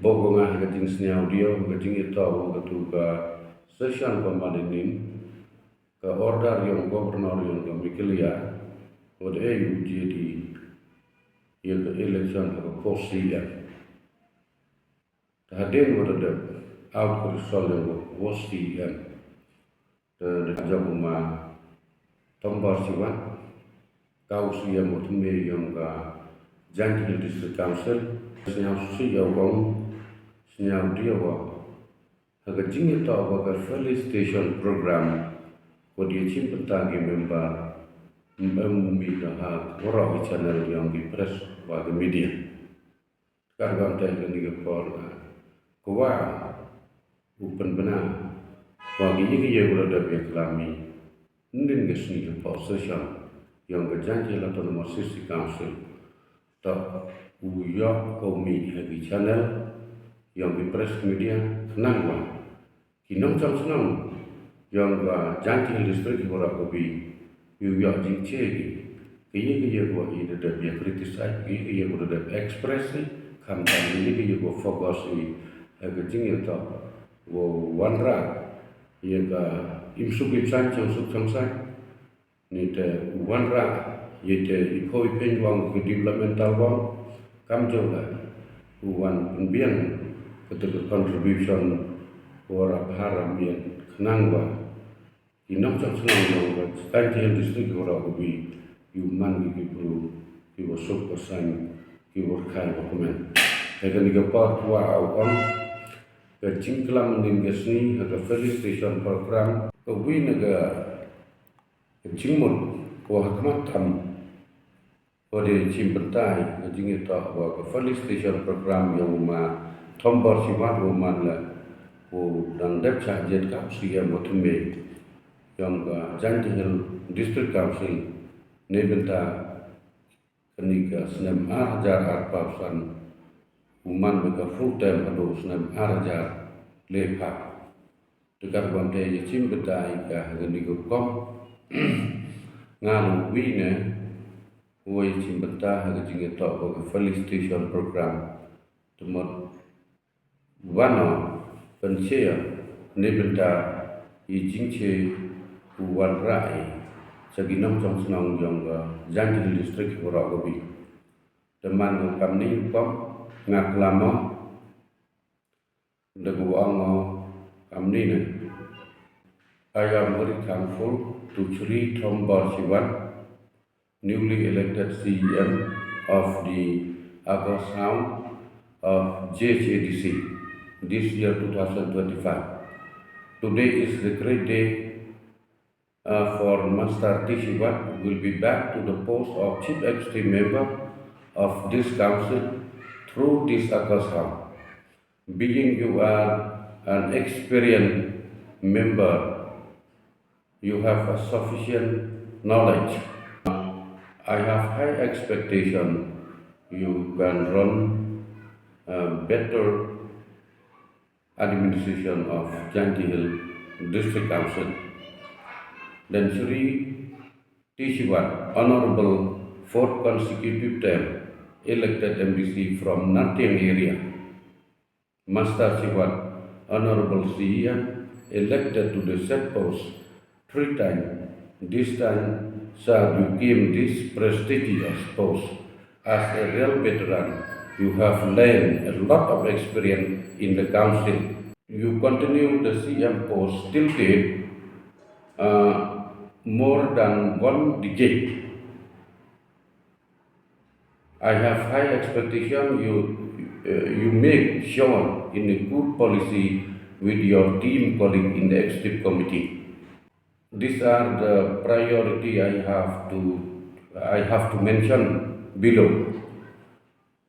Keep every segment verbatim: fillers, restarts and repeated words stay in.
Bok nga ha ka jingsniaw diaw, ha ka jingïatoh, ha ka tu ka session permanent nin, ka order yong governor yong ka Meghalaya, wat ei u J D, ya ka election ha ka post C M. Ta hadien wat da out ka result yong ka post C M. Te da jong u ma Thombor Shiwat, ka u C M u thymme yong ka Jaintia Hills District Council, sniaw shisha ya u ong, sniaw diaw wa. Ha ka jingïatoh wa ka felicitation program, ko dia chim pynta ki member, em mi da ha, waroh ki channel yong ki press wa ki media. Ka rukom te kani ka por, ah, kwah u pynbna wa ki, ki, ki, u la dep ïaklam ïa nin ka sngi ha post session yong ka Jaintia Hills Autonomous District Council. Ta u ïoh ka u mih ha ki channel yong ki press media, khnang wa ki nongshong shnong yong ka Jaintia Hills District ki waroh ka wi, ïoh ïoh jingcheh ki, ki ïa ki ïa ki wa i da dep ïa criticize, ki ïa ki ïa ki da dep express i, khamtam ki ïa ki ïa ki focus i ha ka jingïatoh wa wanrah ïa ka im suk im saiñ, chong suk chong saiñ. Ni te u wanrah ïa te i poi peng wa ki developmental wa, kam jong la u wan pynbiang ka te ka contribution wa ra bha ra miat, khnang wa ki nongshong shnong yong ka Jaintia Hills District wa ra u bi ïoh man ki ki bru ki wa suk wa saiñ, ki wa rkhai wa kmen. Te kani ka por kwah u ong, ka jingklam nin ka sngi ha ka felicitation program, ka wi na ka jingmut ko ha khmat tam, ko dei chim pynta ka jingïatoh wa ka felicitation program yong u ma Thombor Shiwat, u man la u dang dep shah jied ka C M wa thymme yong ka Jaintia Hills District Council, ne bynta kani ka snem ar hajar arphew san, u man bad ka full term haduh snem ar hajar lephew. Te ka rukom te ïa chim bynta ïa ka ha kani ka rukom. Nga ruh wi ne, wa ïa chim bynta ha ka jingïatoh wa ka felicitation program. Te mut wan o pynshai ne bynta i jingshai u wanrah i sha ki nongshong shnong yong ka Jaintia Hills District waroh ka wi. Te man ka kamni u pom nga klam o, da ka wa ong o kamni ne. I am very thankful to Shri Thombor Shiwat, newly elected C E M of the August round of J H A D C this year two thousand twenty-five. Today is the great day, uh, for Master T Shiwat, who will be back to the post of Chief Executive Member of this council through this August round. Being you are an experienced member, you have a sufficient knowledge. I have high expectation you can run a better administration of Jaintia Hills District Council. Then Shri T Shiwat, Honorable fourth consecutive term elected M D C from Nartiang area. Master Shiwat, Honorable C E M, elected to the said post three times. This time, sir, you came this prestigious post. As a real veteran, you have learned a lot of experience in the council. You continue the C M post till date, uh, more than one decade. I have high expectation you, uh, you make sure in a good policy with your team colleague in the executive committee. These are the priority I have to, I have to mention below.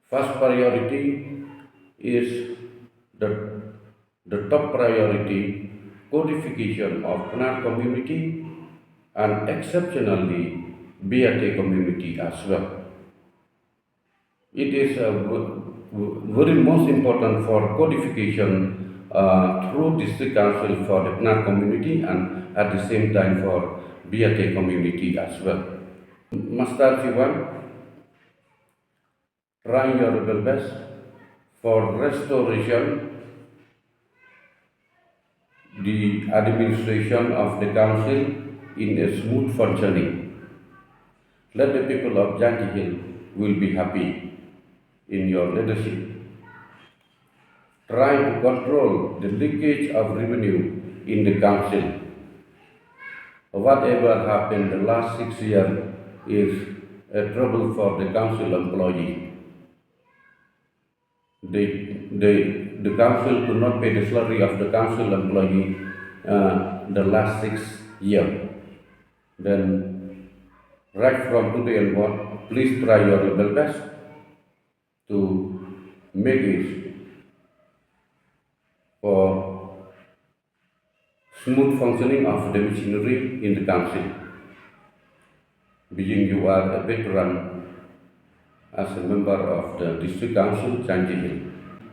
First priority is the, the top priority, codification of Pnar community and exceptionally Biate community as well. It is, uh, v-, v-, very most important for codification, uh, through District Council for the Pnar community and at the same time for Biate community as well. Master Shiwat, try your level best for restoration the administration of the council in a smooth functioning. Let the people of Jaintia Hill will be happy in your leadership. Try to control the leakage of revenue in the council. Whatever happened the last six years is a trouble for the council employee. The, the, the council could not pay the salary of the council employee uh, the last six years. Then, right from today onward, please try your level best to make it for smooth functioning of the machinery in the council. Being you are a veteran as a member of the District Council, Jaintia Hill,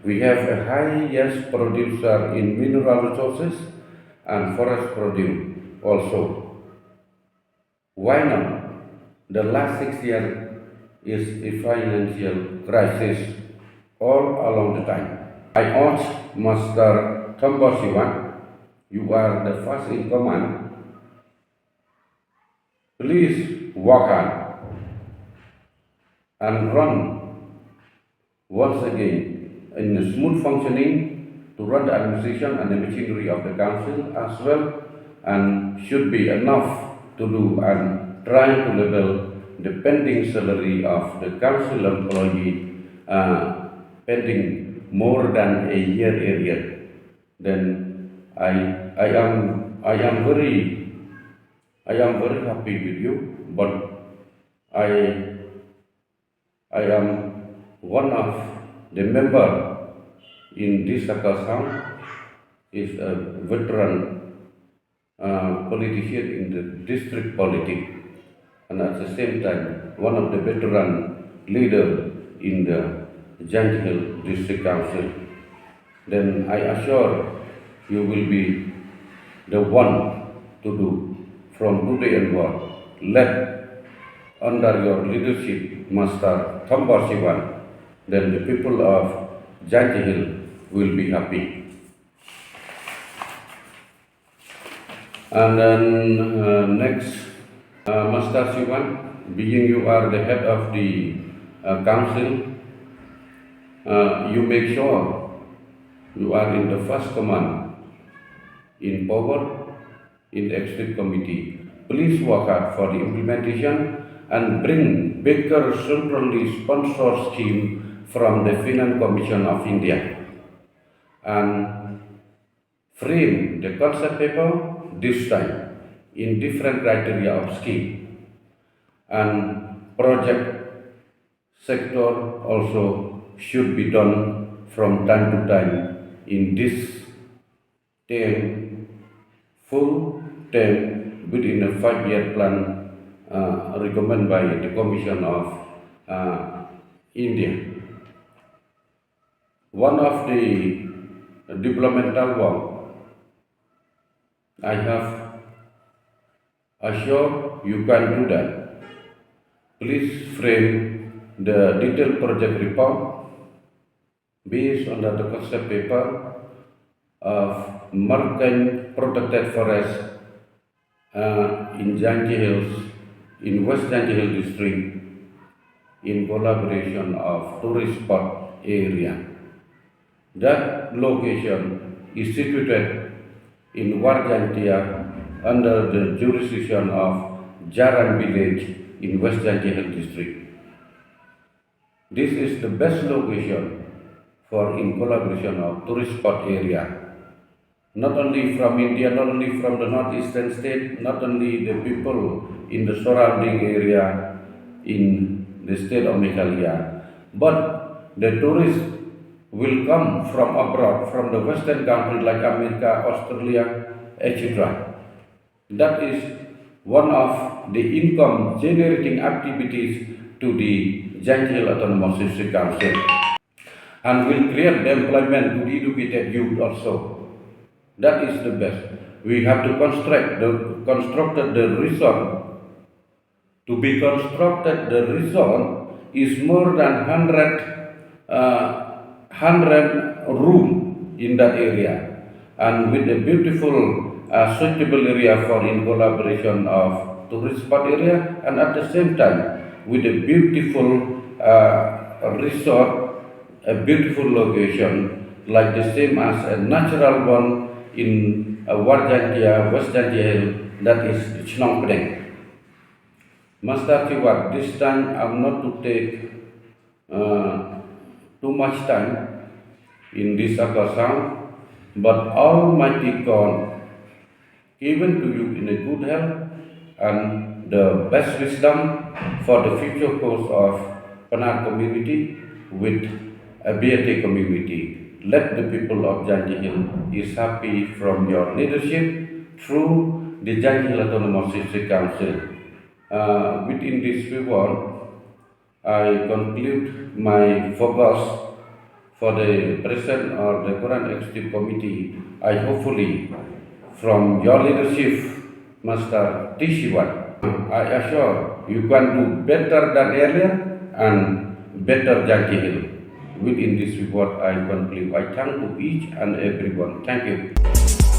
we have a highest producer in mineral resources and forest produce also. Why not? The last six years is a financial crisis all along the time. I urge Master Thombor Siwan, you are the first in command, please work hard and run once again in a smooth functioning to run the administration and the machinery of the council as well, and should be enough to do and trying to level the pending salary of the council employee uh, pending more than a year area. Then I I am I am very I am very happy with you, but I I am one of the member in this Sakasang, is a veteran uh, politician in the district politics, and at the same time one of the veteran leader in the Jaintia Hill District Council. Then I assure you will be the one to do from today onward. Let under your leadership, Master Thombor Siwan, then the people of Jaintia Hill will be happy. And then uh, next, uh, Master Siwan, being you are the head of the uh, council, uh, you make sure you are in the first command in power in the executive committee. Please work hard for the implementation and bring bigger centrally sponsored scheme from the Finance Commission of India and frame the concept paper this time in different criteria of scheme and project sector also should be done from time to time in this term, full term within a five-year plan uh, recommended by the Commission of uh, India. One of the developmental work I have assure you can do that. Please frame the detailed project report based on the concept paper of Markang Protected Forest uh, in Jaintia Hills, in West Jaintia Hill District, in collaboration of tourist spot area. That location is situated in War Jaintia under the jurisdiction of Jaran village in West Jaintia Hill District. This is the best location for in collaboration of tourist spot area. Not only from India, not only from the northeastern state, not only the people in the surrounding area in the state of Meghalaya, but the tourists will come from abroad, from the western country like America, Australia, et cetera. That is one of the income generating activities to the Jaintia Hills Autonomous District Council and will create the employment to the educated youth also. That is the best. We have to construct the constructed the resort. To be constructed the resort is more than hundred uh, hundred room in that area, and with a beautiful, uh, suitable area for in collaboration of tourist spot area, and at the same time with a beautiful, uh, resort, a beautiful location, like the same as a natural one in, uh, War Jaintia, West Jaintia Hill, that is Chnong Pdeng. Master Chiwat, this time I'm not to take, uh, too much time in this ultrasound, but Almighty God given to you in a good health and the best wisdom for the future course of Pnar community with Abiate community. Let the people of Jaintia Hill is happy from your leadership through the Jaintia Hill Autonomous District Council. Uh, within this few words, I conclude my focus for the present or the current executive committee. I hopefully, from your leadership, Master T C one, I assure you can do better than earlier and better Jaintia Hill. Within this report, I conclude. I thank to each and everyone. Thank you.